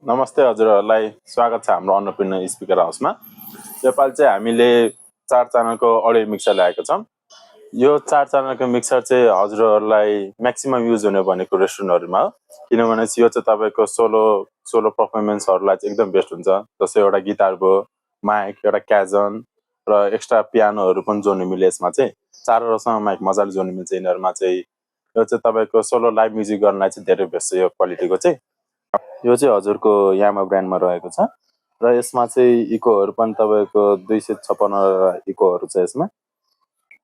नमस्ते हजुरहरूलाई स्वागत छ हाम्रो अन्नपूर्ण स्पिकर हाउसमा। योपालि चाहिँ हामीले 4 च्यानलको अडियो मिक्सर ल्याएको छौँ। यो 4 च्यानलको मिक्सर चाहिँ हजुरहरूलाई म्याक्सिमम युज हुने भनेको रेस्टुरेन्टहरूमा हो, किनभने यो चाहिँ तपाईँको सोलो पर्फर्मेन्सहरूलाई चाहिँ एकदम बेस्ट हुन्छ। जस्तै एउटा गिटार भयो, माइक, एउटा क्याजन र एक्स्ट्रा पियानोहरू पनि जोड्नु मिल्यो। यसमा चाहिँ 4वटासम्म माइक मजाले जोड्नु मिल्छ। यिनीहरूमा चाहिँ यो चाहिँ तपाईँको सोलो लाइभ म्युजिक गर्नलाई चाहिँ धेरै बेस्ट छ। यो क्वालिटीको चाहिँ यो चाहिँ हजुरको यामा ब्रान्डमा रहेको छ र यसमा चाहिँ इकोहरू पनि तपाईँको 256 इकोहरू छ यसमा।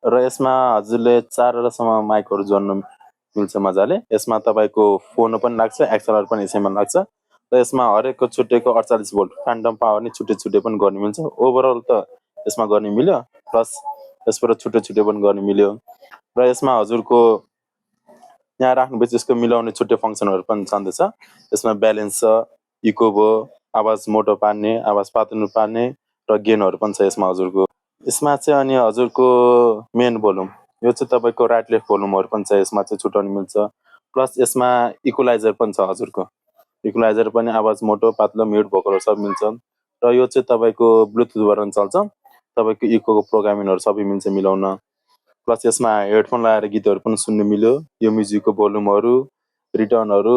र यसमा हजुरले 4वटासम्म माइकहरू जोड्नु मिल्छ मजाले। यसमा तपाईँको फोन पनि लाग्छ, एक्सएलआर पनि यसैमा लाग्छ र यसमा हरेकको छुट्टेको 48 भोल्ट फ्यान्टम पावर नि छुट्टै पनि गर्नु मिल्छ। ओभरअल त यसमा गर्नु मिल्यो, प्लस यसबाट छुट्टै पनि गर्नु मिल्यो। र यसमा हजुरको यहाँ राख्नुपर्छ यसको मिलाउने छुट्टै फङ्सनहरू पनि छँदैछ। यसमा ब्यालेन्स छ, इको भयो, आवाज मोटो पार्ने, आवाज पातलो पार्ने र गेनहरू पनि छ यसमा हजुरको। यसमा चाहिँ अनि हजुरको मेन भोल्युम यो चाहिँ तपाईँको राइट लेफ्ट भोल्युमहरू पनि छ यसमा चाहिँ छुट्याउनु मिल्छ। प्लस यसमा इक्वलाइजर पनि छ हजुरको। इक्वलाइजर पनि आवाज मोटो पातलो म्युट भोकलहरू सब मिल्छ र यो चाहिँ तपाईँको ब्लुटुथबाट पनि चल्छ। तपाईँको इकोको प्रोग्रामिङहरू सबै मिल्छ मिलाउन। प्लस यसमा हेडफोन लगाएर गीतहरू पनि सुन्नु मिल्यो। यो म्युजिकको भोल्युमहरू, रिटर्नहरू,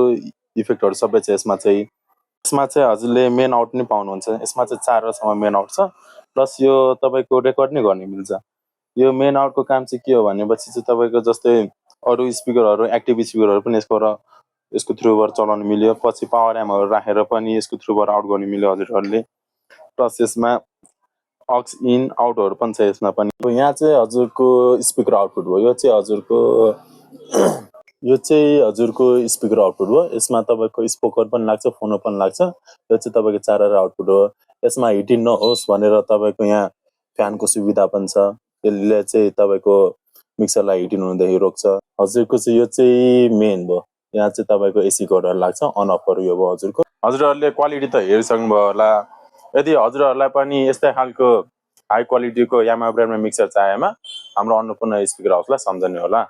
इफेक्टहरू सबै छ यसमा चाहिँ। यसमा चाहिँ हजुरले मेन आउट नि पाउनुहुन्छ। यसमा चाहिँ 4वटासम्म मेन आउट छ, प्लस यो तपाईँको रेकर्ड नै गर्नु मिल्छ। यो मेन आउटको काम चाहिँ के हो भनेपछि चाहिँ तपाईँको जस्तै अरू स्पिकरहरू, एक्टिभ स्पिकरहरू पनि यसको थ्रुबाट चलाउनु मिल्यो। पछि पावर एम्पहरू राखेर पनि यसको थ्रुबाट आउट गर्नु मिल्यो हजुरहरूले। प्लस यसमा अक्स इन आउटहरू पनि छ यसमा पनि। यहाँ चाहिँ हजुरको स्पिकर आउटपुट हो। यो चाहिँ हजुरको स्पिकर आउटपुट हो। यसमा तपाईँको स्पोकर पनि लाग्छ, फोनो पनि लाग्छ। यो चाहिँ तपाईँको 4वटा आउटपुट हो। यसमा हिटिङ नहोस् भनेर तपाईँको यहाँ फ्यानको सुविधा पनि छ। यसले चाहिँ तपाईँको मिक्सरलाई हिटिङ हुँदाखेरि रोक्छ। हजुरको चाहिँ यो चाहिँ मेन भयो। यहाँ चाहिँ तपाईँको एसी कोडहरू लाग्छ, अन अफहरू यो भयो हजुरको। हजुरहरूले क्वालिटी त हेरिसक्नुभयो होला। यदि हजुरहरूलाई पनि यस्तै खालको हाई क्वालिटीको यामा ब्रान्डमा मिक्सर चाहिएमा हाम्रो अन्नपूर्ण स्पिकर हाउसलाई सम्झनु होला।